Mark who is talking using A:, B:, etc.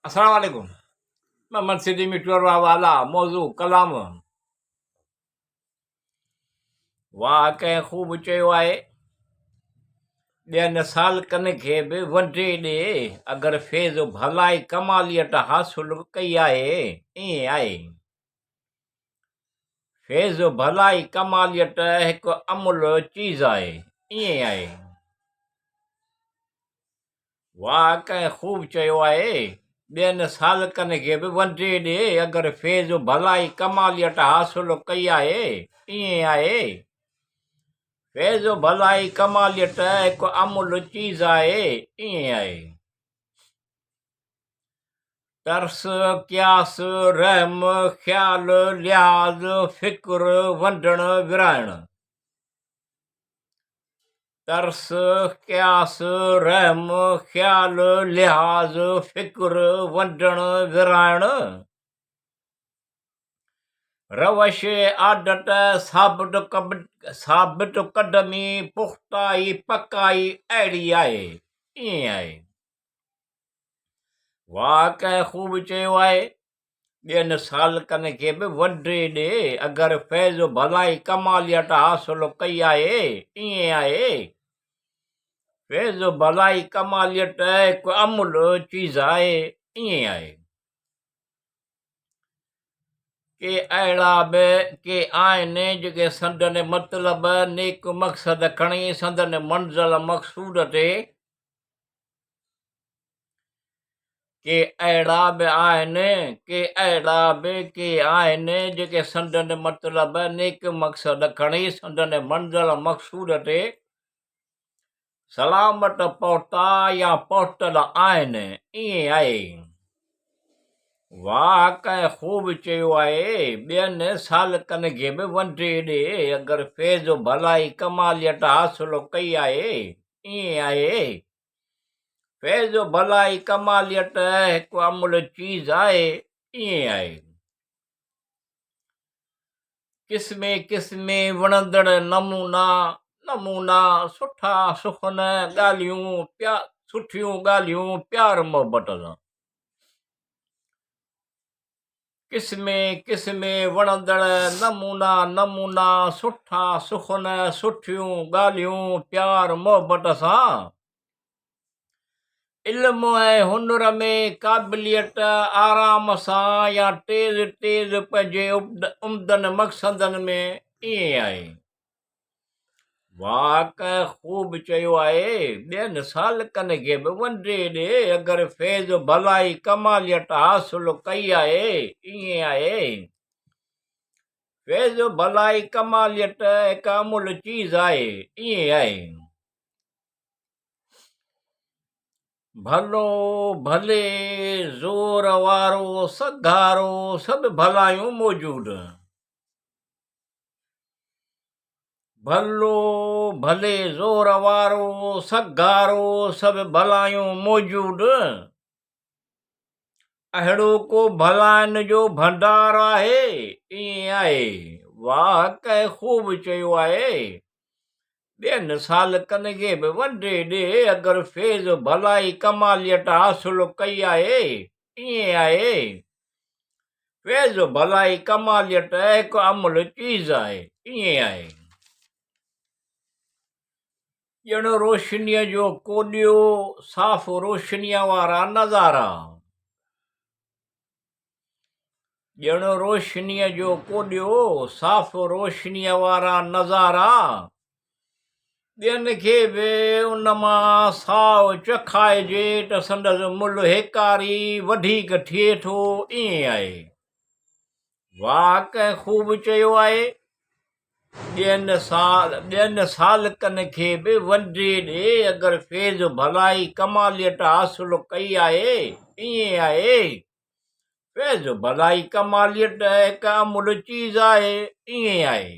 A: السلام عليڪم محمد سيدي مٽور والا موضوع ڪلام واهه ڪنهن خوب چيو آهي ٻين سالڪن کي به ونڊي ڏي اگر فيض ڀلائي ڪماليت حاصل ڪئي آهي ائين آهي فيض ڀلائي ڪماليت هڪ املهه چيز آهي ائين آهي واهه ڪنهن خوب چيو آهي، ٻين سالڪن کي به ونڊي ڏي، اگر فيض ڀلائي ڪماليت حاصل ڪئي آهي، ائين آهي. فيض ڀلائي ڪماليت هڪ املهه چيز آهي، ائين آهي. ترس، قياس، رحم، خيال، لحاظ، فڪر، ونڊڻ، ورهائڻ. ترس، قياس، رحم، خيال، لحاظ، فڪر، ونڊڻ، ورهائڻ، روش، عادت، ثابت قدمي، پختائي، پڪائي اهڙي آهي، ائين آهي. واهه ڪنهن خوب چيو آهي. ٻين سالڪن کي به ونڊي ڏي، اگر فيض ڀلائي ڪماليت حاصل ڪئي آهي، ائين آهي. فيض ڀلائي ڪماليت هڪ املهه چيز آهي، ائين آهي. ڪي اهڙا به ڪي آهن، جيڪي سندن مطلب، نيڪ مقصد کڻي سندن منزل مقصود تي ڪي اهڙا به آهن، ڪي اهڙا به ڪي آهن، جيڪي سندن مطلب، نيڪ مقصد کڻي سندن منزل مقصود تي سلامت پهتا يا پهتل آهن. ائين آهي. واهه ڪنهن خوب چيو آهي، ٻين سالڪن کي به ونڊي ڏي، اگر فيض ڀلائي ڪماليت حاصل ڪئي آهي. ائين آهي. فيض ڀلائي ڪماليت هڪ املهه چيز آهي، ائين آهي. قسمين قسمين وڻندڙ نمونا، نمونا، سٺا سخن، ڳالهيون، سٺيون ڳالهيون پيار محبت سان. قسمين قسمين وڻندڙ نمونا، نمونا، سٺا سخن، سٺيون ڳالهيون پيار محبت سان. علم ۽ هنر ۾ قابليت آرام سان يا تيز تيز پنهنجي عمدن مقصدن ۾ ائين آهي. واهه ڪنهن خوب چيو آهي، ٻين سالڪن کي به ونڊي ڏي، اگر فيض ڀلائي ڪماليت حاصل ڪئي آهي، ائين آهي. فيض ڀلائي ڪماليت هڪ املهه چيز آهي، ائين آهي. ڀلو، ڀلي، زور وارو، سگهارو، سڀ ڀلايون موجود. ڀلو، ڀلي، زور وارو، سگهارو، سڀ ڀلايون موجود. اهڙو ڪو ڀلائين جو ڀنڊار آهي؟ ائين آهي. واهه ڪنهن خوب چيو آهي. ٻين سالڪن کي به ونڊي ڏي، اگر فيض ڀلائي ڪماليت حاصل ڪئي آهي. ائين آهي. فيض ڀلائي ڪماليت هڪ املهه چيز آهي. ائين آهي. ڄڻ روشنيء جو ڪوڏيو، صاف روشنيء وارا نظارا. ڄڻ روشنيء جو ڪوڏيو، صاف روشنيء وارا نظارا. ٻين کي به ان مان ساء چکائجي ته سندس ملهه هيڪاري وڌيڪ ٿئي ٿو، ائين آهي. واهه ڪنهن خوب چيو آهي. ٻين سالڪن کي به ونڊي ڏي، اگر فيض ڀلائي ڪماليت حاصل ڪئي آهي، ائين آهي. فيض ڀلائي ڪماليت هڪ املهه چيز آهي، ائين آهي.